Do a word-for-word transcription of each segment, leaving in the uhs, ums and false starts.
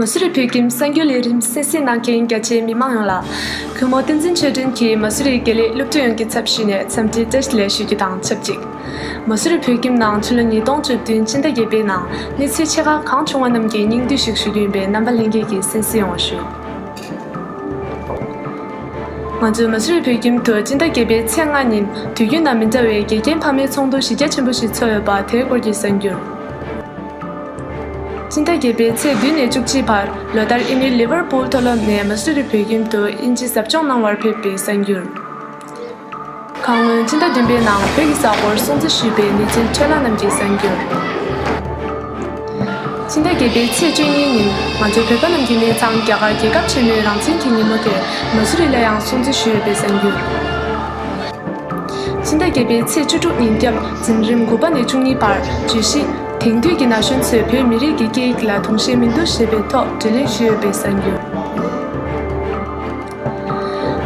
མ་སུ་རི་བོད་ཁྱིམ་གསར་འགྱུར་ལས་རིམ་གསན་གཟིགས་གནང་མཁན་རྒྱ་ཆེའི་མི་མང་ཡོངས་ལ། གུས་མོ་བསྟན་འཛིན་ཆོས་སྒྲོན་གྱིས་མ་སུ་རིའི་དགེ་ལས་སློབ་ཕྲུག་ཡོངས་ཀྱི་ཚབ་ཞུས་ནས་འཚམས་འདྲི་བཀྲ་ཤིས་བདེ་ལེགས་ཞུ་རྒྱུ་དང་ཆབས་ཅིག། མ་སུ་རི་བོད་ཁྱིམ་ནང་ཕྱི་ལོ་ཉིས་སྟོང་བཅུ་བདུན་ཕྱི་ཟླ་བརྒྱད་པའི་ནང་གནས་ཚུལ་ཆེ་ཁག་གང་བྱུང་བ་རྣམས་ཀྱི་སྙིང་བསྡུས་ཤིག་ཞུ་རྒྱུ་ཡིན་པས་རྣམ་པ་ལྷན་རྒྱས་ཀྱིས་གསན་གཟིགས་ཡོང་བ་ཞུ། ང་ཚོའི་མ་སུ་རི་བོད་ཁྱིམ་དུ་སྤྱི་ཟླ་བརྒྱད་པའི་ཚེས་ལྔ་ཉིན་དུས་རྒྱུན་དང་མི་འདྲ་བའི་དགེ་རྒན་ཕ་མའི་ཚོགས་འདུ་གཞི་རྒྱ་ཆེན་པོ་ཞིག་ཚོགས་ཡོད་པ་དེའི་སྐོར་གྱི་གསར་འགྱུར། སྤྱི་ཟླ་བརྒྱད་པའི་ཚེས་བདུན་ནས་བཅུ་གཅིག་བར་ལོ་ལྟར་དབྱིན་ཡུལ་ལི་ཝར་པུལ་མཐོ་སློབ་ནས་མ་སུ་རི་བོད་ཁྱིམ་དུ་དབྱིན་ཇི་ཟབ་སྦྱོང་གནང་བར་ཕེབས་པའི་གསར་འགྱུར། ཁ་སྔོན་སྤྱི་ཟླ་བདུན་པའི་ནང་བོད་ཀྱི་གཟའ་འཁོར་སྲུང་བརྩི་ཞུས་པའི་གནས་ཚུལ་འཕྲོ་བརླག་རྣམས་ཀྱི་གསར་འགྱུར། ཕྱི་ཟླ་བརྒྱད་པའི་ཚེས་བཅུ་གཉིས་ཉིན་ང་ཚོའི་བོད་པ་རྣམས་ཀྱི་གནས་ཚང་རྒྱ་གར་རྒྱལ་ཁབ་ཆེན་མོའི་རང་བཙན་གྱི་ཉིན་མོ་དེ་མ་སུ་རི་ལ་ཡང་སྲུང་བརྩི་ཞུས་ཡོད་པའི་གསར་འགྱུར། ཕྱི་ཟླ་བརྒྱད་པའི་ཚེས་བཅུ་དྲུག་ཉིན་རྒྱབ་འཛིན་རིམ་དགུ་པ་ནས་བཅུ་གཉིས་བར་བརྗོད་གཞི་དེང་དུས་ཀྱི་ན་གཞོན་ཚོས་བོད་མི་རིགས་ཀྱི་སྐད་ཡིག་ལ་དུང་ཞེན་མི་འདུག་ཞེས་པའི་ཐོག་བགྲོ་གླེང་ཞུས་ཡོད་པའི་གསར་འགྱུར།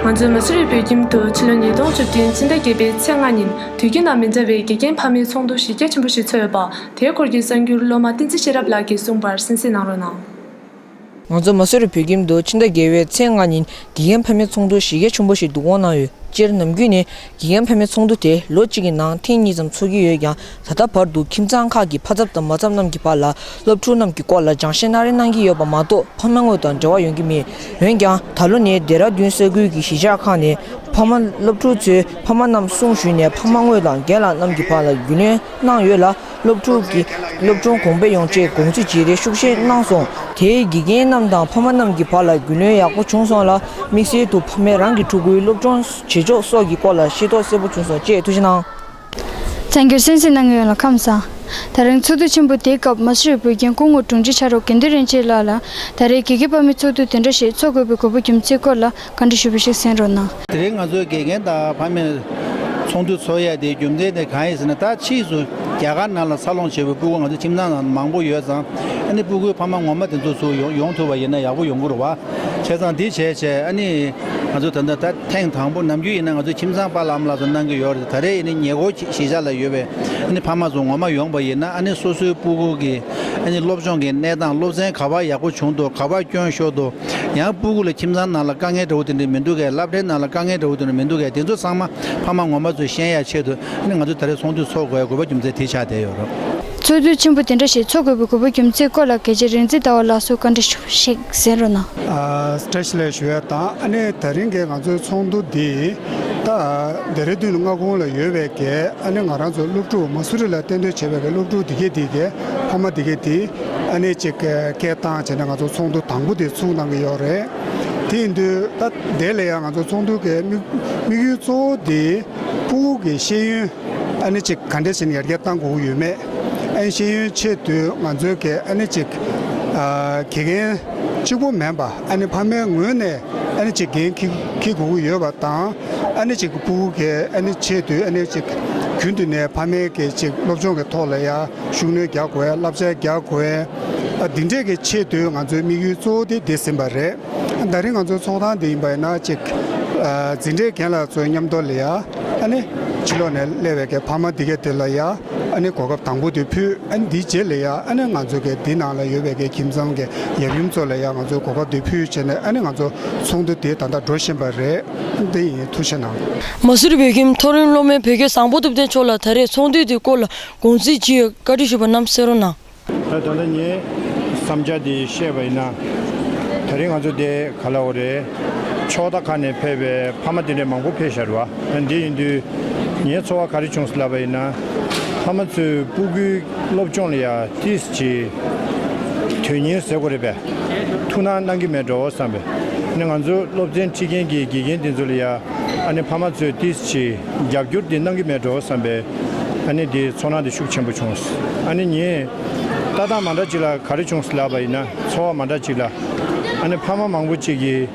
ང་ཚོའི་མ་སུ་རི་བོད་ཁྱིམ་དུ་ཕྱི་ལོ་ཉིས་སྟོང་བཅུ་བདུན་ཕྱི་ཟླ་བརྒྱད་པའི་ཚེས་ལྔ་ཉིན་དུས་རྒྱུན་དང་མི་འདྲ་བའི་དགེ་རྒན་ཕ་མའི་ཚོགས་འདུ་གཞི་རྒྱ་ཆེན་པོ་ཞིག་ཚོགས་ཡོད་པ་དེའི་སྐོར་གྱི་གསར་འགྱུར་སློབ་མ་བསྟན་འཛིན་ཤེས་རབ་ལགས་ཀྱིས་གསུངས་པར་གསན་གཟིགས་གནང་རོགས་གནང་། ང་ཚོ་མ་སུ་རི་བོད་ཁྱིམ་དུ་ཕྱི་ཟླ་བརྒྱད་པའི་ཚེས་ལྔ་ཉིན་དགེ་རྒན་ཕ་མའི་ཚོགས་འདུ་གཞི་རྒྱ་ཆེན་པོ་ཞིག་འདུ་འགོད་གནང་ཡོད། སྤྱིར་ནམ་རྒྱུན་ནི་དགེ་རྒན་ཕ་མའི་ཚོགས་འདུ་དེ་ལོ་གཅིག་གི་ནང་ཐེངས་གཉིས་ཙམ་ཚོགས་ཀྱི་ཡོད་ཀྱང་། ད་ལྟ་བར་དུ་ཁྱིམ་ཚང་ཁག་གི་ཕ་ཚབ་དང་མ་ཚབ་རྣམས་ཀྱི་བར་ལ་སློབ་ཕྲུག་རྣམས་ཀྱི་སྐོར་ལ་སྦྱང་བཤད་སྣ་རེ་གནང་གི་ཡོད་པ་མ་གཏོགས་ཕ་མ་དངོས་དང་འབྲེལ་བ་ཡོང་གི་མེད། འོན་ཀྱང་ད་ལོ་ནས་ལྡེ་ར་ལྡུན་ས་ཁུལ་གྱི་གཞིས་ཆགས་ཁག་ནས་ཕ་མ་སློབ་ཕྲུག་ཚོའི་ཕ་མ་རྣམས་གསུང་ཞུས་ནས་ཕ་མ་དངོས་དང་རྒན་ལགས་རྣམས་ཀྱི་བར་ལ་རྒྱུས་ལོན་གནང་ཡོད་ལ། སློབ་ཕྲུག་གི་སློབ་སྦྱོང་གོང་འཕེལ་ཡོང་ཆེད་དགོངས་ཚུལ་བརྗེ་རེས་ཤུགས་ཆེ་གནང་སོང་། དེས་དགེ་རྒན་རྣམས་དང་ཕ་མ་རྣམས་ཀྱི་བར་ལ་རྒྱུས་ལོན་ཡག་པོ་བྱུང་སོང་ལ། དམིགས་བསལ་དུ་ཕ་མས་རང་གི་ཕྲུ་གུའི་སློབ་སྦྱོང་བྱེད་ཕྱོགས་སོགས་ཀྱི་སྐོར་ལ་ཤེས་རྟོགས་གསལ་པོ་བྱུང་སོང་ཅེས་ཐུགས་རྗེ་གནང་། གསར་འགྱུར་གསན་གཟིགས་གནང་མཁན་ཡོངས་ལ་ཁམས་བཟང་། ད་རིང་ཚོགས་འདུ་ཆེན་པོ་དེའི་སྐབས་མ་སུ་རི་བོད་ཁྱིམ་སྐུ་ངོ་དྲུང་ཆེ་ཕྱག་རོགས་དགེ་འདུན་རིན་ཆེན་ལགས་ལ་ད་རེས་དགེ་རྒན་ཕ་མའི་ཚོགས་འདུ་དེ་འདྲ་ཞིག་ཚོགས་དགོས་པའི་དགོས་པ་རྒྱུ་མཚན་སྐོར་ལ་བཀའ་འདྲི་ཞུས་པ་ཞིག་གསན་རོགས་གནང་། དེ་རིང་ང་ཚོའི་དགེ་རྒན་དང་ཕ་མའི་ཚོགས་འདུ་ཚོགས་ཡ་དེའི་རྒྱུ་མཚན་དེ་གང་ཡིན་ཟེར་ན། ད་ཕྱིས་སུ་རྒྱ་གར་ནང་ལ་འཚར་ལོངས་བྱས་པའི་སྤུ་གུ་ང་ཚོ་ཁྱིམ་ཚང་ནང་མང་པོ་ཡོད་ཙང་། ཨ་ནི་སྤུ་གུའི་ཕ་མ་ངོ་མ་དེ་ཚོ་ཚུར་ཡོང་ཡོང་ཐུབ་པ་ཡིན་ན་ཡག་པོ་ཡོང་གི་རེད་བ། བྱས་ཙང་འདི་བྱས་བྱས་ཨ་ནི་ང་ཚོ་ད་ལྟ་ད་ཐེངས་དང་པོ་ནམ་རྒྱུན་ཡིན་ན་ང་ཚོ་ཁྱིམ་ཚང་པཱ་ལགས་ཨ་མ་ལགས་ཚོ་གནང་གི་ཡོད་རེད། ད་རེས་ཡིན་ན་ཉེ་འཁོར་གཞིས་ཆགས་ལ་ཡོད་པའི་ཨ་ནི་ཕ་མ་ཚོ་ངོ་མ་ཡོང་པ་ཡིན་ན། ཨ་ནི་སོ་སོའི་སྤུ་གུ་གི་ཨ་ནི་སློབ་སྦྱོང་གི་གནས་སྟངས་སློབ་ཚན་ག་པར་ཡག་པོ་བྱུང་འདུག་ག་པར་སྐྱོན་ཤོར་འདུག་ཡང་སྤུ་གུ་ལ་ཁྱིམ་ཚང་ནང་ལ་དཀའ་ངལ་འདྲ་བོ་དེ་འདྲ་མི་འདུག་གས། སློབ་གྲྭའི་ནང་ལ་དཀའ་ངལ་འདྲ་བོ་དེ་འདྲ་མི་འདུག་གས། དེ་ཚོ་ཚང་མ་ཕ་མ་ངོ་མ་ཚོས་ཤེས་ཡ་ཆེད་དུ་ཨ་ནི་ང་ཚོ་ད་རེས་ཚོགས་འདུ་ཚོགས་དགོས་ཡ་དགོས་པ་རྒྱུ་མཚན་དེ་ཆགས་བསྡད་ཡོད་རེད། ཚོགས་འདུ་ཆེན་པོ་དེ་འདྲ་ཞིག་ཚོགས་དགོས་པའི་དགོས་པ་རྒྱུ་མཚན་སྐོར་ལ་རྒྱལ་གཅེས་རིག་འཛིན་ཟླ་བ་ལགས་སུ་བཀའ་འདྲི་ཞུ་ཞིག་གསན་རོགས་གནང་། ཨ། བཀྲ་ཤིས་བདེ་ལེགས་ཞུ་ཡ་དང་། ཨ་ནི་ད་རིང་གི་ང་ཚོའི་ཚོགས་འདུ་འདི་ད་ལྡེ་ར་ལྡུན་མངའ་ཁོངས་ལ་ཡོད་པའི་གི་ཨ་ནི་ང་རང་ཚོ་སློབ་ཕྲུག་མ་སུ་རི་ལ་གཏན་སྡོད་བྱས་པའི་གི་སློབ་ཕྲུག་འདི་གས་འདི་གས་ཕ་མ་འདི་གས་འདི་ཨ་ནི་ཅིག་སྐད་བཏང་བྱས་ནས་ང་ཚོ་ཚོགས་འདུ་དང་པོ་དེ་ཚུགས་གནང་གི་ཡོད་རེད། དེ་ཡིན་དུས་ད་དེ་ལ་ཡང་ང་ཚོ་ཚོགས་འདུ་གི་དམིགས་དམིགས་ཡུལ་གཙོ་བོ་དེ་སྤུ་གུ་གི་ཤེས་ཡོན་ཨ་ནི་ཅིག་ག་འདྲ་བྱས་ནས་ཡར་རྒྱས་གཏང་དགོས་ཀྱི་ཡོད་མེད། ཨ་ནི་ཤེས་ཡོན་ཆེད་དུ་ང་ཚོའི་གི་ཨ་ནི་ཅིག་ཨ་དགེ་རྒན་གཅིག་པོ་མིན་པ་ཨ་ནི་ཕ་མའི་ངོས་ནས་ཨ་ནི་ཅིག་འགན་འཁྱེར་འཁྱེར་དགོས་ཀྱི་ཡོད་པ་དང་། ཨ་ནི་ཅིག་སྤུ་གུ་གི་ཨ་ནི་ཆེད་དུ་ཨ་ནི་ཅིག་རྒྱུན་དུ་ནས་ཕ་མའི་གི་ཅིག་སློབ་སྦྱོང་གི་ཐོག་ལ་ཡ་ཤུགས་སྣོན་རྒྱག་དགོས། བསླབ་བྱ་རྒྱག་དགོས། ཨ་འདི་འདྲས་ཀྱི་ཆེད་དུ་ང་ཚོའི་དམིགས་ཡུལ་གཙོ་བོ་དེ་འདི་ཟིན་པ་རེད། ད་རིང་ང་ཚོའི་ཚོགས་ཐེངས་འདི་ཡིན་པ་ཡིན་ན་ཅིག་ཨ་འཛིན་གྲྭའི་རྒན་ལགས་ཚོའི་མཉམ་དུ་ལ་ཡ་ཨ་ནི་ཕྱི་ལོགས་ནས་སླེབས་པའི་གི་ཕ་མ་འདི་གས་དེ་ལ་ཡ་ཨ་ནི་གོ་སྐབས་དང་པོ་དེ་ཕུལ། ཨ་ནི་འདིའི་རྗེས་ལ་ཡ་ཨ་ནི་ང་ཚོའི་གི་འདི་ནང་ལ་ཡོད་པའི་གི་ཁྱིམ་ཚང་གི་ཡབ་ཡུམ་ཚོ་ལ་ཡ་ང་ཚོའི་གོ་སྐབས་དེ་ཕུལ་བྱས་ནས་ཨ་ནི་ང་ཚོ་ཚོགས་འདུ་དེ་ད་ལྟ་འགྲོ་བཞིན་པ་རེད། འདི་ཡིན། ཐུགས་རྗེ་གནང་། མ་སུ་རི་བོད་ཁྱིམ་མཐོ་རིམ་སློབ་མའི་བོད་སྐད་བཟང་པོ་ཐུབ་བསྟན་མཆོག་ལ་ད་རེས་ཚོགས་འདུ་དེའི་སྐོར་ལ་དགོངས་ཚུལ་ཅིག་ཡོད། བཀའ་འདྲི་ཞུས་པ་རྣམས་གསན་རོགས་གནང་། ད་ད་ལྟ་ངའི་བསམ་འཆར་འདི་བཤད་པ་ཡིན་ན། ད་རིང་ང་ཚོ་འདི་ག་ལ་འོ་རེད། ཕྱོགས་མཐའ་ཁག་ནས་ཕེབས་པའི་ཕ་མ་དེ་འདྲ་མང་པོ་ཕེབས་བཞག་རེད་བ། འདི་ཡིན་དུས་ངའི་ཚོར་བ་ག་རེ་བྱུང་སོང་ལབ་པ་ཡིན་ན། ཕ་མ་ཚོས་སྤུ་གུའི་སློབ་སྦྱོང་ལ་ཡ་ཏིས་ཅིག་དོན་གཉེར་ཟེར་དགོས་རེད་པས། ཐུགས་སྣང་གནང་གི་མེད་འགྲོ་བསམ་པས། ནི་ང་ཚོ་སློབ་ཚན་ཁྲིད་མཁན་གྱི་དགེ་རྒན་དེ་ཚོ་ལ་ཡ་ཨ་ནི་ཕ་མ་ཚོས་ཏིས་ཅིག་རྒྱབ་སྐྱོར་དེ་གནང་གི་མེད་འགྲོ་བསམ་པས། ཨ་ནི་དེ་ཚོར་སྣང་དེ་ཤུགས་ཆེན་པོ་བྱུང་། ཨ་ནི་ངས་ལྟ་སྟངས་མ་འདྲ་ཅིག་ལ་ག་རེ་བྱུང་ལབ་པ་ཡིན་ན། ཚོར་བ་མ་འདྲ་ཅིག་ལ། ཨ་ནི་ཕ་མ་མང་པོ་ཅིག་གིས་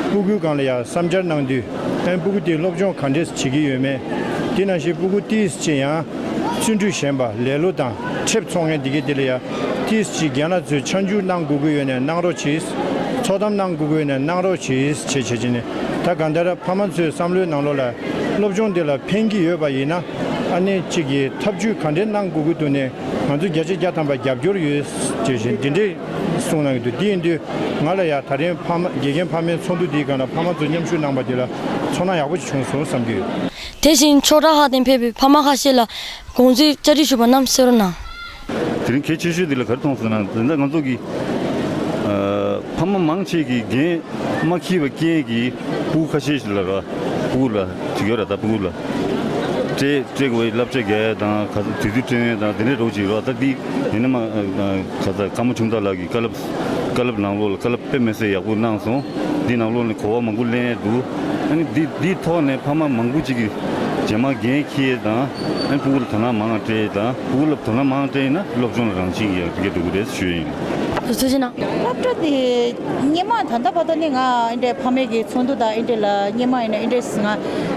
སྤུ་གུའི་སྒང་ལ་ཡ་བསམ་འཆར་གནང་དུས། ཨ་ནི་སྤུ་གུ་དེ་སློབ་སྦྱོང་ག་འདྲས་བྱེད་ཀྱི་ཡོད་མེད། དེ་ནང་བཞིན་སྤུ་གུ་ཏིས་ཅིག་ཡང་བརྩོན་འགྲུས་ཞན་པ། ལེ་ལོ་དང་ཁྲེབ་ཚོང་མཁན་འདི་གས་དེ་ལ་ཡ་ཏིས་ཅིག་རྒན་ལགས་ཚོས་ཆ་འཇོག་གནང་དགོས་ཀྱི་ཡོད་ནས་གནང་རོགས་གྱིས། ཚོགས་གཏམ་གནང་དགོས་ཀྱི་ཡོད་ནས་གནང་རོགས་གྱིས་བྱེད་བྱེད་ཀྱི་ནས། ད་གང་ལྟར་ཕ་མ་ཚོའི་བསམ་བློའི་ནང་ལོགས་ལ་སློབ་སྦྱོང་འདི་ལ་ཕན་གྱི་ཡོད་པ་ཡིན་ན། ཨ་ནི་གཅིག་གིས་ཐབས་ཇུས་ག་འདྲས་གནང་དགོས་ཀྱི་འདུག་ནས། ང་ཚོས་བརྒྱ་ཆ་བརྒྱ་ཐམ་པ་རྒྱབ་སྐྱོར་ཡོད་ཅེས་བཞིན་འདི་འདྲའི་གསུངས་གནང་གི་འདུག་དེ་ཡིན་དུས་ང་ལ་ཡང་ད་རིང་ཕ་མ་དགེ་རྒན་ཕ་མའི་ཚོགས་འདུ་འདིའི་སྒང་ལ་ཕ་མ་ཚོ་མཉམ་ཞུགས་གནང་པ་དེ་ལ་ཚོར་སྣང་ཡག་པོ་ཞིག་བྱུང་སོང་བསམ་གྱི་ཡོད། དེ་བཞིན་ཆོག་གྲྭ་ཁག་ནས་ཕེབས་པའི་ཕ་མ་ཁ་ཤས་ལ་དགོངས་ཚུལ་བཅར་འདྲི་ཞུས་པ་རྣམས་གསན་རོགས་གནང་། དེ་རིང་གལ་ཆེ་ཤོས་འདི་ལ་ག་རེ་མཐོང་སོང་ན། འཛིན་གྲྭ་ང་ཚོ་གི་ཨ་ཕ་མ་མང་ཆེ་གིས་འགན་མ་འཁྱེར་བའི་རྐྱེན་གྱིས་ཕྲུ་གུ་ཁ་ཤས་ཤིག་ལ་ར་ཕྲུ་གུ་ལ་དེ་ག་ར་ད་ཕྲུ་གུ་ལ་སྤྲད་སྤྲད་དགོས་པའི་བསླབ་བྱ་རྒྱག་ཡ་དང་ག་ཚོད་དུས་ཚོད་སྤྲད་ཡ་དང་དེ་འདྲའི་རོགས་ཅིག་རོགས། ད་འདི་ཡིན་ན་མ་ག་ཚ་ཀརྨ་ཆུང་བདག་ལགས་ཀྱིས་བཀའ་སློབ་བཀའ་སློབ་ནང་ལོགས་ལ་བཀའ་སློབ་དཔེ་མི་སྲིད་ཡག་པོ་གནང་སོང་། འདི་ནང་ལོགས་ནས་གོ་བ་མང་པོ་ལེན་ཡ་འདུག་ཨ་ནི་འདི་འདིའི་ཐོག་ནས་ཕ་མ་མང་པོ་ཅིག་གིས་རྗེས་མ་འགན་འཁྱེར་ཡ་དང་། ཨ་ནི་ཕྲུ་གུ་ལ་དོ་སྣང་མང་བ་སྤྲད་དང་ཕྲུ་གུ་ལ་དོ་སྣང་མང་བ་སྤྲད་ན་སློབ་སྦྱོང་ལ་རང་བཞིན་གྱིས་ཡར་རྒྱས་འགྲོ་གི་རེད་ཞུ་ཡ་ཡིན། དུས་ཚོད་ཕྱིན་ན། སློབ་གྲྭ་དེ་སྔོན་མ་ད་ལྟ་བར་དུ་ནི་ང་འདི་འདྲའི་ཕ་མའི་གི་ཚོགས་འདུ་དང་འདི་འདྲའི་ལ་སྔོན་མ་ཡིན་ན་འདི་འདྲའི་ང་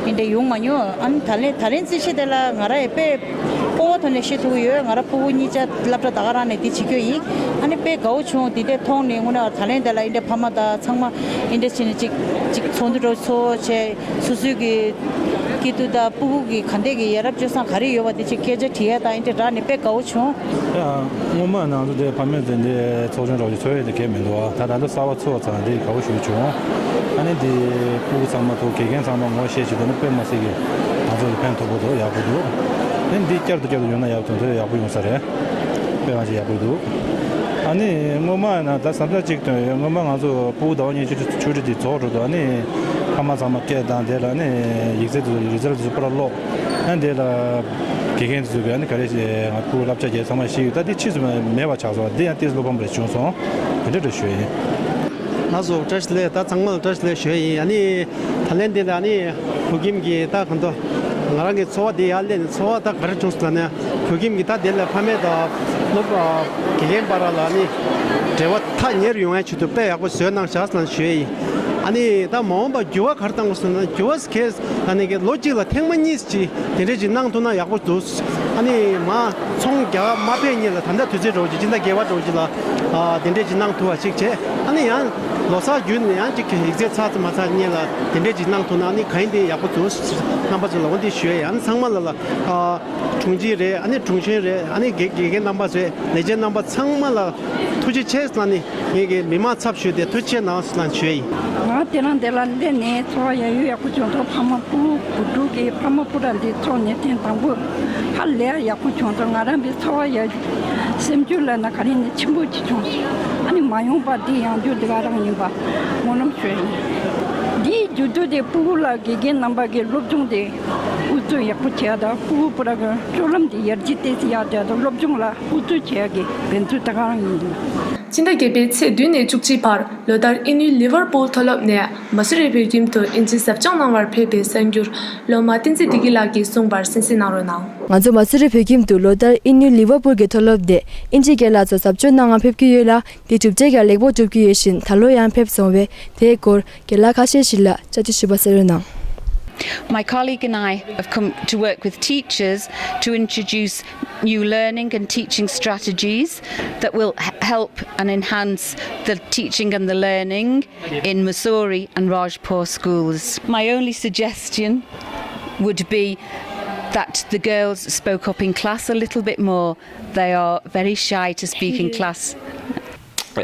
འདི་འདྲའི་ཡོང་མ་མྱོང་། ཨ་ནི་ད་ལན་ད་ལན་རྩིས་བཤེར་དེ་ལ་ང་རང་ཡི་དཔེ་སྤོབས་པ་ཐོག་ནས་བཤད་ཐུབ་ཀྱི་ཡོད། ང་རང་ཕྲུ་གུ་གཉིས་ཆ་སློབ་གྲྭ་ད་ག་རང་ནས་འདི་བྱེད་རྒྱུ་ཡིན། ཨ་ནི་དཔེ་དགའ་བོ་བྱུང་། འདི་འདྲའི་མཐོང་ནས་དངོས་གནས་ད་ལན་དེ་ལ་འདི་འདྲའི་ཕ་མ་དང་ཚང་མ་འདི་འདྲའི་བྱས་ནས་ཅིག་ཅིག་ཚོགས་འདུ་འདྲ་བོ་ཚོགས་བྱས། སོ་སོའི་གི་སྐྱིད་སྡུག་དང་ཕྲུ་གུ་གི་ག་འདྲས་ཀྱི་ཡ་རབས་སྤྱོད་བཟང་ག་རེ་ཡོད་པ་དེ་ཅིག་སྐད་ཆ་དྲི་ཡ་དང་འདི་འདྲ་རག་ནས་དཔེ་དགའ་བོ་བྱུང་། ཡ། སྔོན་མ་ནང་ཚོ་དེ་ཕ་མས་དེ་འདྲའི་ཚོགས་ཆུང་འདྲ་བོ་ཞིག་ཚོགས་ཡས་དེ་གལ་མི་འདུག་བ། ད་ད་ལྟ་གསར་པ་ཚོགས་ཙང་དེ་དགའ་བོ་ཞེ་པོ་བྱུང་། ཨ་ནི་དེ་ཕྲུ་གུ་ཚང་མ་ཐུག་དགེ་རྒན་ཚང་མ་ངོ་ཤེས་བྱས་དེ་ནི་དཔེ་མི་སྲིད་ཀྱི་ང་ཚོ་ལ་ཕན་ཐོགས་པོ་འདུག་ཡག་པོ་འདུག་ཨ་ནི་འདི་བསྐྱར་དུ་བསྐྱར་དུ་ཡོང་ན་ཡག་པོ་འདུག་དེ་ཡག་པོ་ཡོང་ས་རེད། དཔེ་མ་ཅིག་ཡག་པོ་འདུག་ཨ་ནི་སྔོན་མ་ན་ད་བསམ་འཆར་གཅིག་བཏོན་ཡོད། སྔོན་མ་ང་ཚོ་ཕྲུ་གུ་ཟླ་བ་གཉིས་ཆུ་ཆུ་ཁྲིད་དེ་རྫོགས་འགྲོ་འདུག་ཨ་ནི་ཕ་མ་ཚང་མ་སྐད་བཏང་དེ་ལ་ཨ་ནི་ཡིག་ཚད་དེ་ཚོ་རི་ཛལ་དེ་ཚོ་པུ་ར་ཀློག་ཨ་ནི་དེ་ལ་དགེ་རྒན་དེ་ཚོ་གིས་ཨ་ནི་ག་རེ་བྱས་ང་ཕྲུ་གུ་བསླབ་བྱ་རྒྱག་ཚང་མ་ཤེས་ཡོད། ད་དེ་ཕྱིས་སུ་མེད་པ་ཆགས་སོང་། དེ་ཡང་ཏོག་ཙམ་བློ་ཕམ་རེ་བྱུང་སོང་། དེ་འདྲ་འདྲ་ཞུ་ཡིན། ལགས་སོ། བཀྲ་ཤིས་བདེ་ལེགས། ད་ཚང་མ་ལ་བཀྲ་ཤིས་བདེ་ལེགས་ཞུ་ཡ་ཡིན། ཨ་ནི་ད་ལན་འདི་ལ་ཨ་ནི་བོད་ཁྱིམ་གྱི་ད་གང་ལྟར་ང་རང་གི་འཚོ་བ་འདི་ཡར་སླེབས་ནས་འཚོ་བ་ད་ག་རེ་བྱུང་སོང་ལབ་ན། བོད་ཁྱིམ་གྱི་ད་དེ་ལ་ཕ་མེས་དང་སློབ་དགེ་རྒན་བར་ལ་ཨ་ནི་འབྲེལ་བ་ཐག་ཉེ་རུ་ཡོང་ཡ་ཆེད་དུ་དཔེ་ཡག་པོ་བཟོས་གནང་བཞག་ཟེར་ཞུ་ཡ་ཡིན། ཨ་ནི་ད་མ་འོངས་པ་འགྱུར་བ་ག་རེ་གཏང་དགོས་ཟེར་ན། འགྱུར་བ་ཟེར་མཁན་ཨ་ནི་གི་ལོ་གཅིག་ལ་ཐེངས་མ་གཉིས་ཅིག་དེ་འདྲས་ཅིག་གནང་ཐུབ་ན་ཡག་པོ་འདུག་ཨ་ནི་མ་ཚོང་རྒྱག་མ་ཕེབས་སྔོན་ལ་ད་ལྟ་དུས་ཚོད་འདྲ་བོ་ཅིག་སྤྱི་ཟླ་བརྒྱད་པ་འདྲ་བོ་ཅིག་ལ་ཨ་དེ་འདྲས་ཅིག་གནང་ཐུབ་པ་ཅིག་བྱས། ཨ་ནི་ཡང་ལོ་གསར་བརྒྱུད་ནས་ཡང་ཅིག་ཡིག་ཚད་ཚར་ཙམ་མ་ཚར་སྔོན་ལ་དེ་འདྲས་ཅིག་གནང་ཐུབ་ན་ཨ་ནི་གང་ཡིན་དེ་ཡག་པོ་འདུག་རྣམ་པ་ཚོ་ལ་འོ་འདི་ཞུ་ཡ་ཡིན། ཨ་ནི་ཚང་མ་ལ་ལ་ཨ་དྲུང་ཆེ་རེད། ཨ་ནི་དྲུང་གཞོན་རེད། ཨ་ནི་དགེ་དགེ་རྒན་རྣམ་པ་རེད། ལས་བྱེད་རྣམ་པ་ཚང་མ་ལ་ཐུགས་རྗེ་ཆེ་ཟེར་ནས་ངེད་ཀྱི་མི་མང་ཚབ་ཞུས་ཏེ་ཐུགས་རྗེ་གནང་ཟེར་ནས་ཞུ་ཡ་ཡིན། ང་དེ་རིང་འདི་ལ་སླེབས་ནས་འཚོ་བ་ཡག་ཡོད་ཡག་པོ་བྱུང་འདུག་ཕ་མ་བུ་བུ་ཕྲུག་གི་ཕ་མ་བུ་ར་འདི་ཚོ་ནས་ཐེངས་དང་པོ་ཧ་ལས་ཡག་པོ་བྱུང་འདུག་ང་རང་གི་འཚོ་བ་ཡག་སེམས་རྒྱུད་ལ་ན་ག་རེ་ནས་ཆེན་པོ་ཅིག་བྱུང་སོང་། ཨ་ནི་མ་ཡོང་པ་འདི་ཡང་རྒྱུ་འདི་ག་རང་ཡིན་པ་ངོ་ལོག་ཞུ་ཡ་ཡིན། འདིའི་རྒྱུ་དུ་དེ་ཕྲུ་གུ་ལ་དགེ་རྒན་རྣམ་པ་གི་སློབ་སྦྱོང་དེ་ཨུ་ཚུགས་ཡག་པོ་བྱས་དང་ཕྲུ་གུ་བུ་ར་གི་སྤྱོད་ལམ་དེ་ཡར་རྒྱས་ཏོག་ཙམ་ཡག་བྱས་དང་སློབ་སྦྱོང་ལ་ཨུ་ཚུགས་བྱེད་ཡག་གི་འགན་འཁྲི་ད་ག་རང་ཡིན། སྤྱི་ཟླ་བརྒྱད་པའི་ཚེས་བདུན་ནས་བཅུ་གཅིག་བར་ལོ་ལྟར་དབྱིན་ཡུལ་ལི་ཝར་པུལ་མཐོ་སློབ་ནས་མ་སུ་རི་བོད་ཁྱིམ་དུ་དབྱིན་ཇི་ཟབ་སྦྱོང་གནང་བར་ཕེབས་པའི་གསར་འགྱུར་སློབ་མ་བསྟན་འཛིན་བདེ་སྐྱིད་ལགས་ཀྱིས་གསུངས་པར་གསན་གཟིགས་གནང་རོགས་གནང་། ང་ཚོ་མ་སུ་རི་བོད་ཁྱིམ་དུ་ལོ་ལྟར་དབྱིན་ཡུལ་ལི་ཝར་པུལ་གྱི་མཐོ་སློབ་ནས་དབྱིན་ཇི་སྐད་ལ་ཚོ་ཟབ་སྦྱོང་གནང་བར་ཕེབས་ཀྱི་ཡོད་ལ། དེ་གྲུབ་འབྲས་ཀྱང་ལེགས་པོ་གྲུབ་ཀྱི་ཡོད་བཞིན་ད་ལོ་ཡང་ཕེབས་སོང་བས་དེའི་སྐོར་རྒན་ལགས་ཁ་ཤས་ཤིག་ལ་བཅར་འདྲི་ཞུས་པ་གསན་རོགས་གནང་། My colleague and I have come to work with teachers to introduce new learning and teaching strategies that will h- help and enhance the teaching and the learning in Mussoorie and Rajpur schools. My only suggestion would be that the girls spoke up in class a little bit more. They are very shy to speak in class.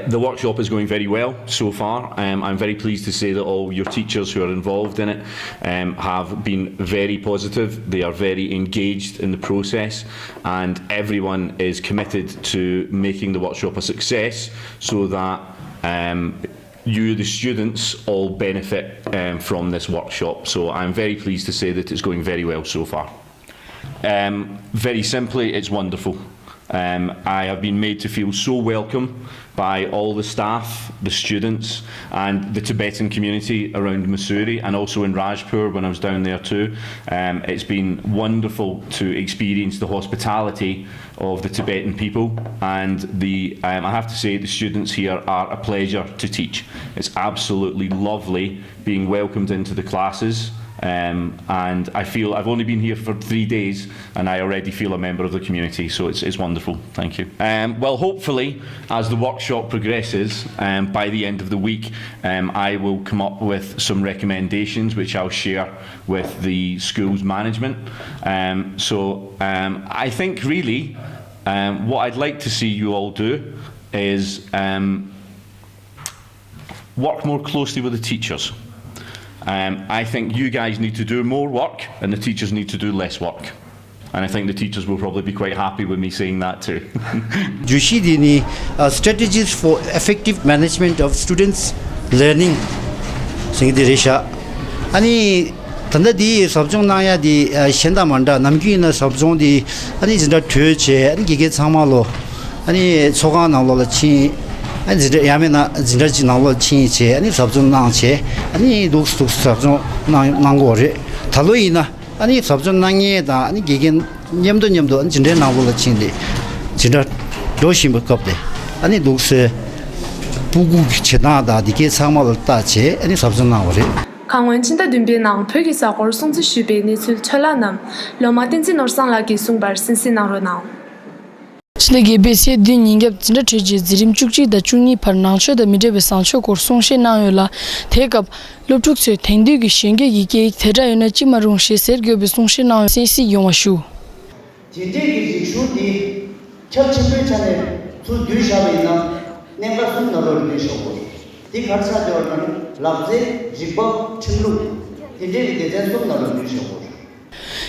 The workshop is going very well so far. Um, I'm very pleased to say that all your teachers who are involved in it um, have been very positive. They are very engaged in the process, and everyone is committed to making the workshop a success so that um, you, the students, all benefit um, from this workshop. So I'm very pleased to say that it's going very well so far. Um, very simply, it's wonderful. Um, I have been made to feel so welcome by all the staff, the students, and the Tibetan community around Mussoorie, and also in Rajpur when I was down there too. Um, it's been wonderful to experience the hospitality of the Tibetan people, and the, um, I have to say, the students here are a pleasure to teach. It's absolutely lovely being welcomed into the classes, um, and I feel I've only been here for three days and I already feel a member of the community, so it's, it's wonderful. Thank you. Um, well, hopefully, as the workshop progresses, um, by the end of the week, um, I will come up with some recommendations which I'll share with the school's management. Um, so um, I think really Um, what I'd like to see you all do is um, work more closely with the teachers. Um, I think you guys need to do more work and the teachers need to do less work. And I think the teachers will probably be quite happy with me saying that too. བརྗོད་གཞི་འདི་ནི་Strategies for Effective Management of Students' Learning ཟེར་གྱི་འདི་རེད་ཤག་ཨ་ནི་ད་ལྟ་འདི་ཟབ་སྦྱོང་གནང་ཡ་འདི་གཞན་དང་མ་འདྲ། ནམ་རྒྱུན་ཡིན་ན་ཟབ་སྦྱོང་འདི་ཨ་ནི་འཛིན་གྲྭ་གྲོལ་བྱས་ཨ་ནི་དགེ་རྒན་ཚང་མ་ལོ་ཨ་ནི་ཚོགས་ཁང་ནང་ལོགས་ལ་ཕྱིན། ཨ་ནི་འཛིན་གྲྭ་ཡང་མིན་ན་འཛིན་གྲྭ་གཅིག་ནང་ལོགས་ལ་ཕྱིན་བྱས་ཨ་ནི་ཟབ་སྦྱོང་གནང་བྱས་ཨ་ནི་འདུག་འདུག་ཟབ་སྦྱོང་གནང་གནང་གི་ཡོད་རེད། ད་ལོ་ཡིན་ན་ཨ་ནི་ཟབ་སྦྱོང་གནང་མཁན་དང་ཨ་ནི་དགེ་རྒན་མཉམ་དུ་མཉམ་དུ་ཨ་ནི་འཛིན་གྲྭའི་ནང་ལོགས་ལ་ཕྱིན་ཏེ་འཛིན་གྲྭ་འགྲོ་བཞིན་པའི་སྐབས་དེ་ཨ་ནི་འདུག་སེ་སྤུ་གུ་གི་བྱེད་སྟངས་དང་འདི་གའི་ཚང་མ་ལ་བལྟ་བྱས་ཨ་ནི་ཟབ་སྦྱོང་གནང་བ་རེད། ཁ་སྔོན་ཕྱི་ཟླ་བདུན་པའི་ནང་བོད་ཀྱི་གཟའ་འཁོར་སྲུང་བརྩི་ཞུས་པའི་གནས་ཚུལ་འཕྲོས་ལ་རྣམས་སློབ་མ་བསྟན་འཛིན་ནོར་བཟང་ལགས་ཀྱིས་གསུངས་པར་གསན་གཟིགས་གནང་རོགས་གནང་། ཕྱི་ཟླ་བརྒྱད་པའི་ཚེས་བདུན་ཉིན་རྒྱབ་འཛིན་གྲྭ་གྲོལ་རྗེས་འཛིན་རིམ་བཅུ་གཅིག་དང་བཅུ་གཉིས་བར་ནང་ཆོས་དང་མི་འབྲལ་བའི་བཟང་སྤྱོད་སྐོར་གསུང་བཤད་གནང་ཡོད་ལ། དེའི་སྐབས་སློབ་ཕྲུག་ཚོས་དེང་དུས་ཀྱི་གཞོན་སྐྱེས་ཀྱི་སྐད་ཡིག་དེ་འདྲ་ཡོད་ན་ཅི་མ་རུང་ཞེས་ཟེར་དགོས་པའི་གསུང་བཤད་གནང་ཡོད། གསན་གཟིགས་ཡོང་བ་ཞུ། དེ་འདྲའི་གི་རིག་གཞུང་འདི་ཁྱབ་ཆེན་པོའི་ཆ་ནས་ཚུར་བསྡུས་བཞག་པ་ཡིན་ན་གནད་འགག་གསུམ་ནང་ལོགས་ལ་འདུས་ཆོག་གོ། འདི་གར་ཆགས་བསྡད་པ་ན་ལག་རྩལ། རིག་པ། ཁྲིམས་ལུགས། དེ་འདྲའི་གི་སྡེ་ཚན་གསུམ་ནང་ལོགས་ལ་འདུས་ཆོག་གོ།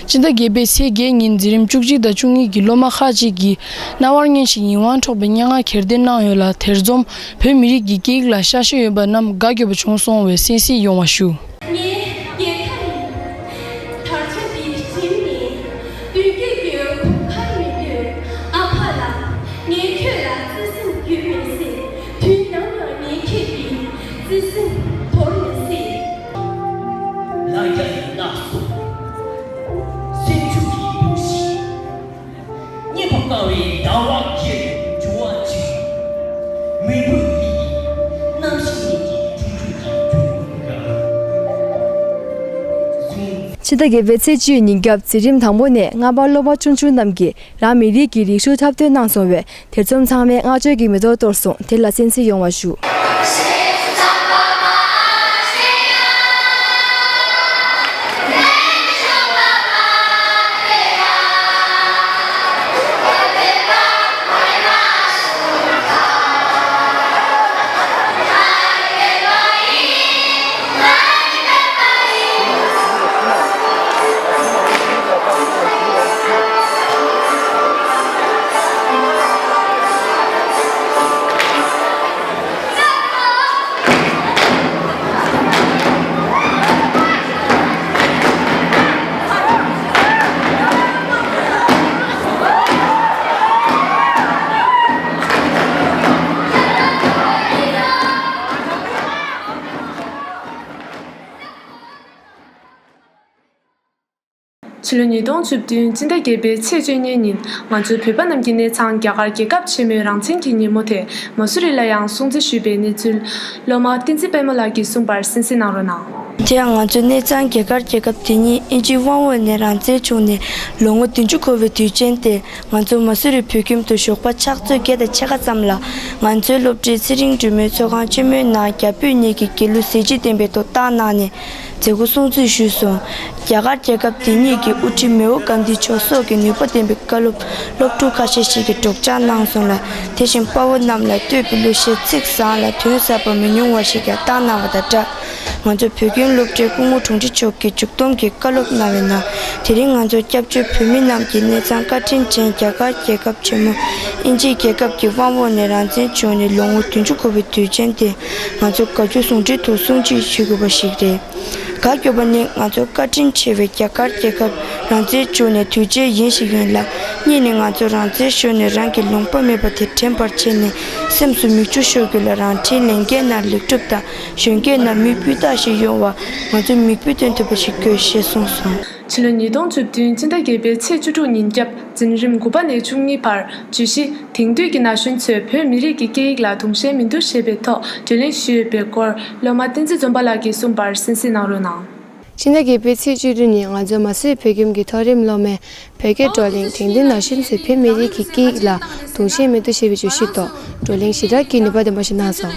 ཕྱི་ཟླ་བརྒྱད་པའི་ཚེས་བརྒྱད་ཉིན་འཛིན་རིམ་བཅུ་གཅིག་དང་བཅུ་གཉིས་ཀྱི་སློབ་མ་ཁག་ཅིག་གིས་རྣ་བར་སྙན་ཞིང་ཡིད་དབང་འཕྲོག་པའི་སྙན་ངག་གྱེར་འདོན་གནང་ཡོད་ལ། དེར་འཛོམས་བོད་མི་རིགས་ཀྱི་སྐད་ཡིག་ལ་ཤ་ཞེན་ཡོད་པ་རྣམས་དགའ་སྐྱོ་པོ་བྱུང་སོང་བས་གསན་གཟིགས་ཡོང་བ་ཞུ། ངའི་རྒྱལ་ཁབ་ཡིན། དར་ཆ་འདི་བཞིན་ནི་མདུན་སྐྱོད་ཀྱི་གོང་ཁར་མི་འདུག་ཨ་ཕ་ལགས། ངས་ཁྱོད་ལ་བརྩེ་སེམས་རྒྱུན་མི་སྲིད། དུས་ནམ་ཡང་ངས་ཁྱེད་ཀྱི་བརྩེ་སེམས་དོར་མི་སྲིད། ལ་རྒྱ་ཡི་ནགས་སུ་སེམས་ཆུ་གི་འདུ་ཤེས། རྙེད་པ་དཀའ་བའི་ཟླ་བ་བརྒྱད་འབྱུང་བ་གཅིག་མི་བུ་ཡིས་རྣམ་ཤེས་ཉིད་ཀྱི་ཁྱུང་ཆུང་གི་འབྱུང་ཁུངས་ཀ། ཕྱི་ཟླ་བརྒྱད་པའི་ཚེས་བཅུ་ཉིན་རྒྱབ་འཛིན་རིམ་དང་པོ་ནས་ལྔ་པ་སློབ་མ་ཆུང་ཆུང་རྣམས་ཀྱིས་རང་མི་རིགས་ཀྱི་རིག་གཞུང་འཁྲབ་སྟོན་གནང་སོང་བས། དེར་འཛོམས་ཚང་མས་བསྔགས་བརྗོད་ཀྱི་མེ་ཏོག་གཏོར་སོང་། དེ་ལ་གསན་གཟིགས་ཡོང་བ་ཞུ། ཕྱི་ལོ་ཉིས་སྟོང་བཅུ་བདུན་སྤྱི་ཟླ་བརྒྱད་པའི་ཚེས་བཅུ་གཉིས་ཉིན་ང་ཚོའི་བོད་པ་རྣམས་ཀྱི་གནས་ཚང་རྒྱ་གར་རྒྱལ་ཁབ་ཆེན་མོའི་རང་བཙན་གྱི་ཉིན་མོ་དེ་མ་སུ་རི་ལ་ཡང་སྲུང་བརྩི་ཞུས་པའི་གནས་ཚུལ་སློབ་མ་བསྟན་འཛིན་དཔལ་མོ་ལགས་ཀྱིས་གསུངས་པར་གསན་གཟིགས་གནང་རོགས་གནང་། དེ་ཡང་ང་ཚོའི་གནས་ཚང་རྒྱ་གར་རྒྱལ་ཁབ་དེ་ཉིད་དབྱིན་ཇིའི་དབང་འོག་ནས་རང་བཙན་བྱུང་ནས་ལོ་ངོ་བདུན་ཅུ་འཁོར་བའི་དུས་ཆེན་དེ། ང་ཚོ་མ་སུ་རི་བོད་ཁྱིམ་དུ་ཞོགས་པ་ཕྱག་ཚོད་བརྒྱད་དང་ཕྱེད་ཀ་ཙམ་ལ་ང་ཚོའི་སློབ་གྲྭའི་ཚེ་རིང་སྒྲོལ་མའི་ཚོགས་ཁང་ཆེན་མོའི་ནང་རྒྱ་བོད་གཉིས་ཀྱི་དགེ་ལུགས་གཟི་བརྗིད་ལྡན་པའི་ཐོག་རྟགས་གནང་ནས་མཛད་སྒོ་སྲུང་བརྩི་ཞུས་སོང་། རྒྱ་གར་རྒྱལ་ཁབ་དེ་ཉིད་ཀྱི་དབུ་ཁྲིད་མེའོ་གྷན་དྷི་མཆོག་སོགས་ཀྱི་ནུས་པ་ལྡན་པའི་བཀའ་སློབ་སློབ་ཕྲུག་ཁ་ཤས་ཤིག་གིས་སྒྲོག་སྦྱང་གནང་སོང་ལ། དེ་བཞིན་དཔའ་བོ་རྣམས་ལ་བསྟོད་པའི་གླུ་གཞས་ཚིག་བཟང་ལ་དོན་ཟབ་པ་མི་ཉུང་བ་ཞིག་ཀྱང་བཏང་གནང་བ་དང་སྦྲགས། ང་ཚོ་བོད་ཁྱིམ་སློབ་གྲྭའི་སྐུ་ངོ་དྲུང་ཆེ་མཆོག་གིས་མཇུག་སྡོམ་གྱི་བཀའ་སློབ་གནང་བའི་ནང་། དེ་རིང་ང་ཚོ་སྐྱབས་བཅོལ་བོད་མི་རྣམས་ཀྱི་གནས་ཚང་བཀའ་དྲིན་ཅན་རྒྱ་གར་རྒྱལ་ཁབ་ཆེན་མོ་དབྱིན་ཇིའི་རྒྱལ་ཁབ་ཀྱི་དབང་འོག་ནས་རང་བཙན་བྱུང་ནས་ལོ་ངོ་བདུན་ཅུ་འཁོར་བའི་དུས་ཆེན་དེ་ང་ཚོ་དགའ་སྐྱོ་ཟུང་འབྲེལ་ཐོག་སྲུང་བརྩི་ཞུ་དགོས་པ་ཞིག་རེད། དགའ་སྐྱོ་པ་ནི་ང་ཚོ་བཀའ་དྲིན་ཆེ་བའི་རྒྱ་གར་རྒྱལ་ཁབ་རང་བཙན་བྱུང་ནས་དུས་ཆེན་ཡིན་ཞིག་ཡིན་ལ། གཉིས་ནི་ང་ཚོ་རང་བཙན་ཤོར་ནས་རང་གི་ལུང་པ་མེད་པ་དེ་དྲན་པར་བྱས་ནས་སེམས་སུ་མིག་ཆུ་ཤོར་དགོས་ལ། རང་འཁྲིའི་ལས་འགན་ནང་ལེགས་གྲུབ་དང་། གཞོན་སྐྱེས་རྣམས་མི་སྤུས་དག་ཞིག་ཡོང་བར་ང་ཚོས་མིག་དཔེ་སྟོན་ཐུབ་པ་ཞིག་དགོས་ཞེས་གསུངས་སོང་། ཕྱི་ལོ་ཉིས་སྟོང་བཅུ་བདུན་སྤྱི་ཟླ་བརྒྱད་པའི་ཚེས་བཅུ་དྲུག་ཉིན་རྒྱབ་འཛིན་རིམ་དགུ་པ་ནས་བཅུ་གཉིས་བར་བརྗོད་གཞི་དེང་དུས་ཀྱི་ན་གཞོན་ཚོས་བོད་མི་རིགས་ཀྱི་སྐད་ཡིག་ལ་དུང་ཞེན་མི་འདུག་ཞེས་པའི་ཐོག་བགྲོ་གླེང་ཞུས་ཡོད་པའི་སྐོར་སློབ་མ་བསྟན་འཛིན་འཛོམས་པ་ལགས་ཀྱིས་གསུངས་པར་གསན་གཟིགས་གནང་རོགས་གནང་། ཕྱི་ཟླ་བརྒྱད་པའི་ཚེས་བཅུ་དྲུག་ཉིན་ང་ཚོའི་མ་སུ་རི་བོད་ཁྱིམ་གྱི་མཐོ་རིམ་སློབ་མས་བོད་སྐད་བགྲོ་གླེང་དེང་དུས་ན་གཞོན་ཚོས་བོད་མི་རིགས་ཀྱི་སྐད་ཡིག་ལ་དུང་ཞེན་མི་འདུག་ཞེས་པའི་བརྗོད་གཞི་ཐོག་བགྲོ་གླེང་ཞེ་དྲག་གི་ནུས་པ་ལྡན་པ་ཞིག་གནང་སོང་།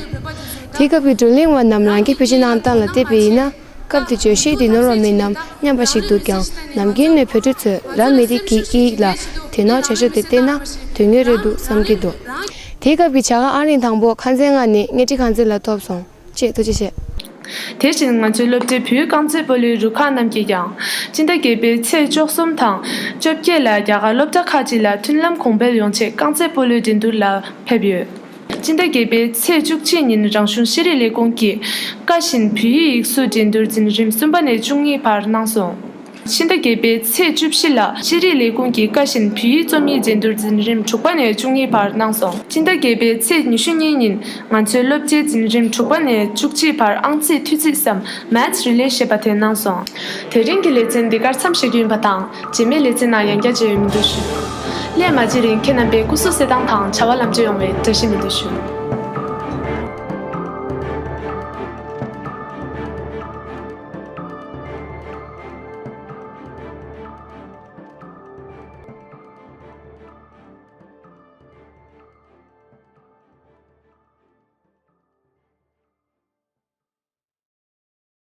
དེའི་སྐབས་ཀྱི་བགྲོ་གླེང་བ་རྣམས་རང་གིས་བེད་སྤྱོད་གནང་སྟངས་ལ་བལྟས་པ་ཡིན་ན། སྐབས་དེར་བརྗོད་གཞི་དེ་ནོར་བ་མིན་ནམ་སྙམ་པ་ཞིག་འདུག་ཀྱང་། ནམ་རྒྱུན་ནས་བོད་ཕྲུག་ཚོས་རང་མི་རིགས་ཀྱི་སྐད་ཡིག་ལ་དོ་སྣང་བྱ་ཕྱོགས་དེ་བལྟས་ན། དུས་ དོན་གཉེར་རེད་འདུག་བསམ་གྱི་འདུག་དེའི་སྐབས་ཀྱི་བྱ་དགའ་ཨང་རིམ་དང་པོ་ཁང་ཚན་ལྔ་ནས་བརྙན་འཕྲིན་ཁང་ཚན་ལ་ཐོབ་སོང་། ཅེས་ཐུགས་རྗེ་ཆེ། དེ་བཞིན་ང་ཚོའི་སློབ་གྲྭའི་བོད་ཡིག་རྐང་རྩེད་སྤོ་ལོའི་རུ་ཁག་རྣམས་ཀྱིས་ཀྱང་སྤྱི་ཟླ་བརྒྱད་པའི་ཚེས་བཅུ་གསུམ་དང་བཅོ་བརྒྱད་ལ་རྒྱ་གར་སློབ་གྲྭ་ཁག་ཅིག་ལ་མཐུན་ལམ་གོང་འཕེལ་ཡོང་ཆེད་རྐང་རྩེད་སྤོ་ལོའི་འགྲན་བསྡུར་ལ་ཕེབས་ཡོད། སྤྱི་ཟླ་བརྒྱད་པའི་ཚེས་བཅུ་གཅིག་ཉིན་རང་གཞུང་ཤེས་རིག་ལས་ཁུངས་ཀྱིས་ཀ་བཞིན་བོད་ཡིག་ཡིག་གཟུགས་འགྲན་བསྡུར་འཛིན་རིམ་གསུམ་པ་ནས་བཅུ་གཉིས་བར་གནང་སོང་། ཕྱི་ཟླ་བརྒྱད་པའི་ཚེས་བཅུ་བཞི་ལ་ཤེས་རིག་ལས་ཁུངས་ཀྱིས་ཀ་བཞིན་བོད་ཡིག་རྩོམ་ཡིག་འགྲན་བསྡུར་འཛིན་རིམ་དྲུག་པ་ནས་བཅུ་གཉིས་བར་གནང་སོང་། ཕྱི་ཟླ་བརྒྱད་པའི་ཚེས་ཉི་ཤུ་གཉིས་ཉིན་ང་ཚོའི་སློབ་གྲྭའི་འཛིན་རིམ་དྲུག་པ་ནས་བཅུ་གཅིག་བར་ཨང་རྩིས་འཐུས་རྩིས་སམ་Maths Relay ཞེས་པ་དེ་གནང་སོང་། དེ་རིང་གི་ལེ་ཚན་འདི་གར་མཚམས་བཞག་རྒྱུ་ཡིན་པ་དང་། རྗེས་མའི་ལེ་ཚན་ནང་ཡང་བསྐྱར་མཇལ་ཡོང་མི་འདུག་ཞུ། སླད་མ་མཇལ་རིང་ཁྱེད་རྣམ་པའི་སྐུ་གཟུགས་གསལ་ཐང་དང་བྱ་བ་ལམ་འགྲོ་ཡོང་བའི་བཀྲ་ཤིས་སྨོན་འདུན་ཞུ།